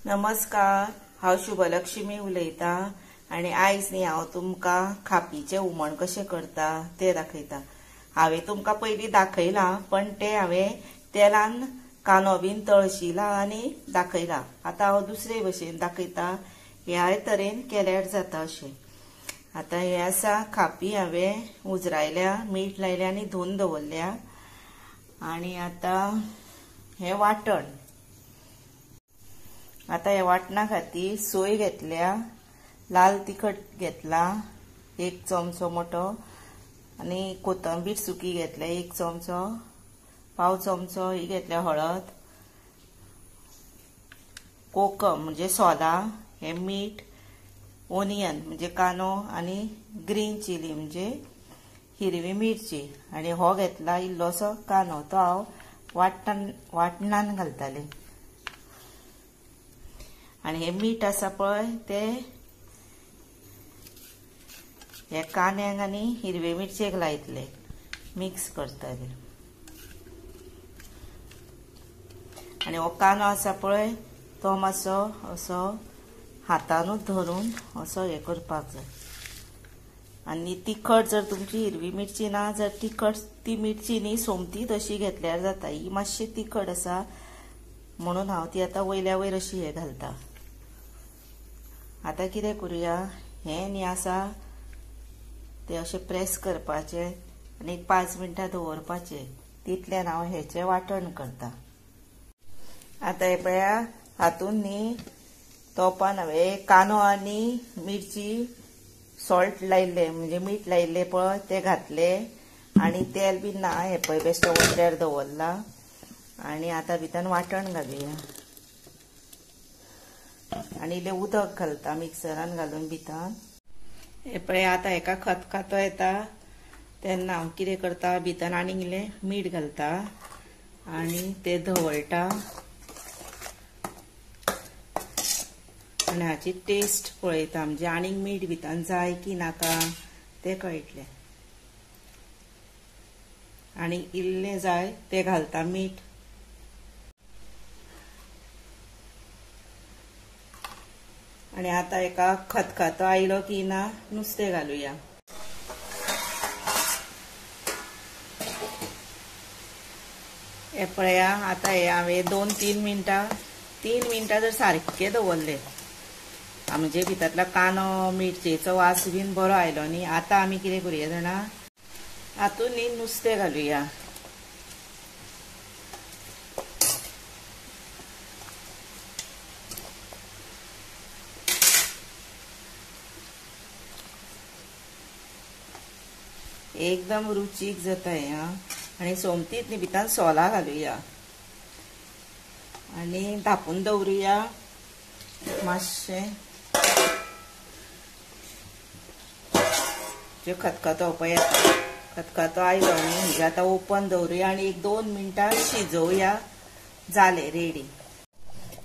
नमस्कार, हांव शुभलक्ष्मी उलयता आनी आयज न्ही हांव तुमकां खापीचें हुमण कशें करता तें दाखयता। हांवें तुमकां पयलीं दाखयलां, पण तें हांवें तेलान कांदो बीन तळशिला आनी दाखयलां। आतां हांव दुसरे भशेन दाखयता, ह्याय तरेन केल्यार जाता अशें। आतां हें आसा खापी, हांवें उजरायल्या, मीठ लायल्या आनी धुवन दवरल्या। आनी आतां हें वांटण, आतां हे वांटणा खातीर सोय घेतल्या, लाल तिखट घेतला 1 चमचो मोठो, आनी कोथंबीर सुकी घेतल्या 1 चमचो, पाव चमचो ही घेतल्या हळद, कोकम म्हणजे सोला, हे मीठ, ओनियन म्हणजे कांदो आनी ग्रीन चिली म्हणजे हिरवी मिरची, आनी हो घेतला इल्लोसो कांदो, तो हांव वाटणान घालताले। आनी हे मीठ आसा पळय ते हे कांद्यांक आनी हिरवे मिरचेक लायतले, मिक्स करतले। आनी हो कांदो आसा पळय तो मातसो असो हातानूच धरून असो हे करपाक जाय। आनी तिखट जर तुमची हिरवी मिरची ना, जर तिखट ती मिरची न्ही सोमती तशी घेतल्यार जाता, ही मातशी तिखट आसा म्हणून हांव ती आतां वयल्या वयर अशी हे घालता। आतां कितें करुया, हें न्ही आसा तें अशें प्रेस करपाचें आनी 5 मिनटां दवरपाचें, तितल्यान हांव हेचें वांटण करता। आतां हें पळया हातून न्ही तोपान हांवें कांदो आनी मिरची सॉल्ट लायिल्लें म्हणजे मीठ लायिल्लें पळय तें घातलें, आनी तेल बी ना, हें पळय बेश्टें वचऱ्यार दवरलां। आनी आतां भितर वांटण घालुया आनी इल्लें उदक घालता मिक्सरान घालून भितर। हे पळय आतां हेका खतखतो येता तेन्ना हांव कितें करता, भितर आनीक इल्लें मीठ घालता आनी तें धवळटा आनी हाची टेस्ट पळयता, म्हणजे आनीक मीठ भितर जाय की नाका तें कळटलें। आनी इल्लें जाय तें घालता मीठ। आनी आतां एका खतखतो आयलो की ना नुस्तें घालुया। हे पळया आतां हे हांवें 2-3 मिनटां 3 मिनटां जर सारकें दवरलें म्हणजे भितरलो कांदो मिरचेचो वास बीन बरो आयलो न्ही। आतां आमी कितें करुया जाणा, हातून न्ही नुस्तें घालुया। एकदम रुचीक जाता हें। आनी सोमतीच न्ही भितर सोलां घालुया आनी धांपून दवरुया मातशें, जे खतखतो पळय खतखतो आयलो न्ही, म्हणजे आतां ओपन दवरुया आनी 1-2 मिनटां शिजोवया, जालें रेडी।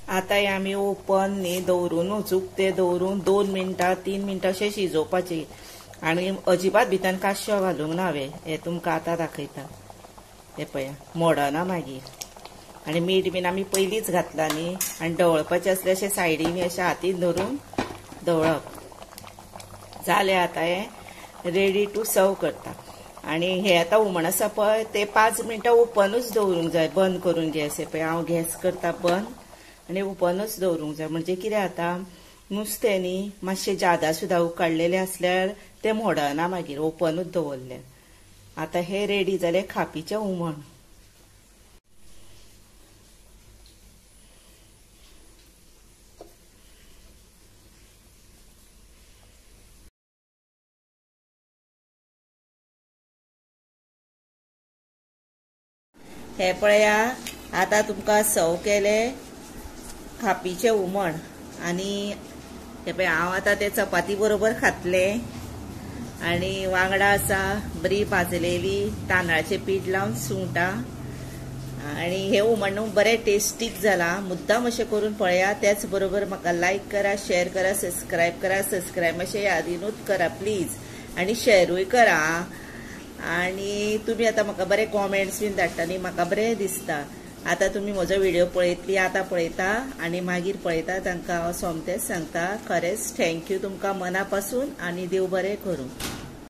आतां हें आमी ओपन न्ही दवरूनूच उकतें दवरून 2 मिनटां 3 मिनटां अशें शिजोवपाचें, आनी अजिबात भितर काश्यो घालूंक ना हांवें, हें तुमकां आतां दाखयता। हें पळया मोडना मागीर, आनी मीठ बीन आमी पयलींच घातलां न्ही, आनी ढवळपाचें आसलें अशें सायडीन अशें हातीन धरून ढवळप। जालें आतां हें रेडी टू सर्व करता। आनी हें आतां हुमण आसा पळय तें 5 मिनटां ओपनूच दवरूंक जाय, बंद करून गॅस। हें पळय हांव गॅस करता बंद आनी ओपनूच दवरूंक जाय, म्हणजे कितें जाता नुस्तें न्ही मातशें जादा सुद्दां उकडलेलें आसल्यार तें मोडना मागीर, ओपनूच दवरलें। आतां हें रेडी जालें खापीचें हुमण। हे पळया आतां तुमकां सर्व केलें खापीचें हुमण। आनी हे पळय हांव आतां ते चपाती बरोबर खातलें, आनी वांगडा आसा बरी भाजलेली तांदळाचें पीठ लावन सुंगटां। आनी हें हुमण बरें टेस्टीक जालां, मुद्दाम अशें करून पळया। त्याच बरोबर म्हाका लायक करा, शेअर करा, सबस्क्रायब करा, सबस्क्रायब मातशें यादीनूच करा प्लीज, आनी शेअरूय करा। आनी तुमी आतां म्हाका बरे कॉमेंट्स बीन धाडटा न्ही, म्हाका बरें दिसता। आतां तुमी म्हजो व्हिडिओ पळयतली, आतां पळयता आनी मागीर पळयता, तांकां हांव सोमतेंच सांगता, खरेंच thank you तुमकां मना पासून आनी देव बरें करूं.